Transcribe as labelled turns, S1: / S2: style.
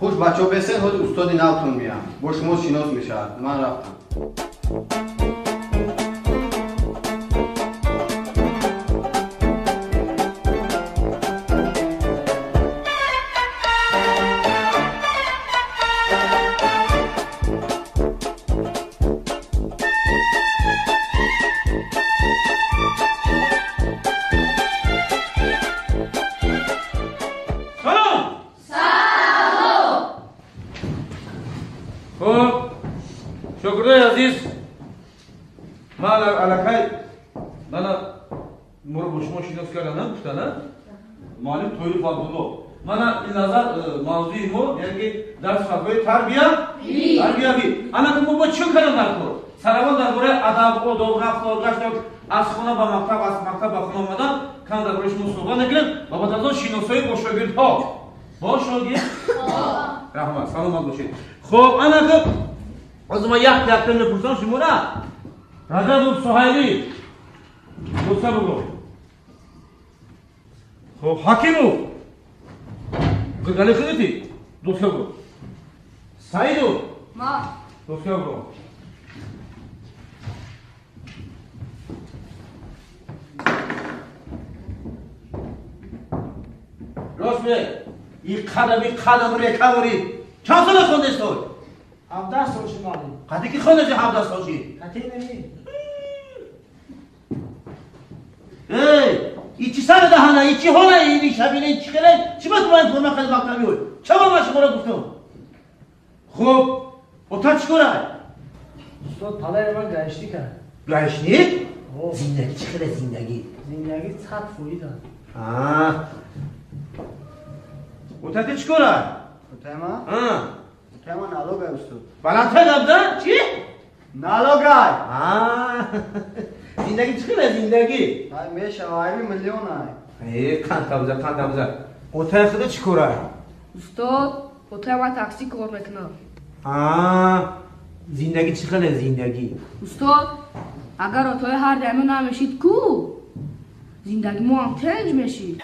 S1: Хуш бачо бесен, ҳозир устоди навтон меям. Бо шумо шинос мешавад. Ман рафтам.
S2: Шогирдои азиз, ман аллакай мана моро бо шумо шинос карданам, гуфтана муаллим Тоиров Абдулло. Мана ин назар мавзӯи мо, яъне ки дарс фанҳои тарбиявӣ. Ана ки мо бо чӣ кардам дар кор? Сараввал дар бораи адаб, одоб, рафтор, гаштор, аз хона ба мактаб, аз мактаб ба хона омадан, кам дар бораи шумо суҳбат мекунем ва баъд аз он шиносоӣ бо шогирдҳо. Бо шогирд? Раҳмат, саломат бошед. Хоб, ана ки ҳозир ман як якта мепурсам шумора. Раҷабов Суҳайлӣ, доска бугӯ. Хоб, Ҳакимов Гиргали худати, доска бугӯ. Саидов доска бугӯ. Рост ме, и қадам, и қадам рекавори. Чанд сола хондестой?
S3: 17 сол шуд, муаллим.
S2: Қади ки хондеси 17 сол шид?
S3: Қати неми.
S2: Эй, и чӣ сари даҳана, и чӣ ҳола, и шабина, и чӣ хеле, чӣ ба ту ман форма хари мактабӣ ой? Чаро ман шуморо гуфтам? Хуб, ота чӣ кора?
S3: Устод, падари ман гаишник аст.
S2: Гаишник? Зиндагӣ чӣ хеле зиндагӣ?
S3: Зиндагӣ 100% аст.
S2: Ота ти чӣ кора?
S1: Отаи ман? Отаи ман налогай, устод.
S2: Баландтар гап зан, чӣ?
S1: Налогай.
S2: Зиндагӣ чӣ хеле зиндагӣ?
S1: Ай мешава, айми миллион ай.
S2: Э, қанд табза, қанд табза. Отаи худа чӣ кора?
S4: Устод, отаи ман такси кор мекунад.
S2: Зиндагӣ чӣ хеле зиндагӣ?
S4: Устод, агар отаи ҳар даме намешид ку, зиндагӣ мо ҳам тенҷ мешид.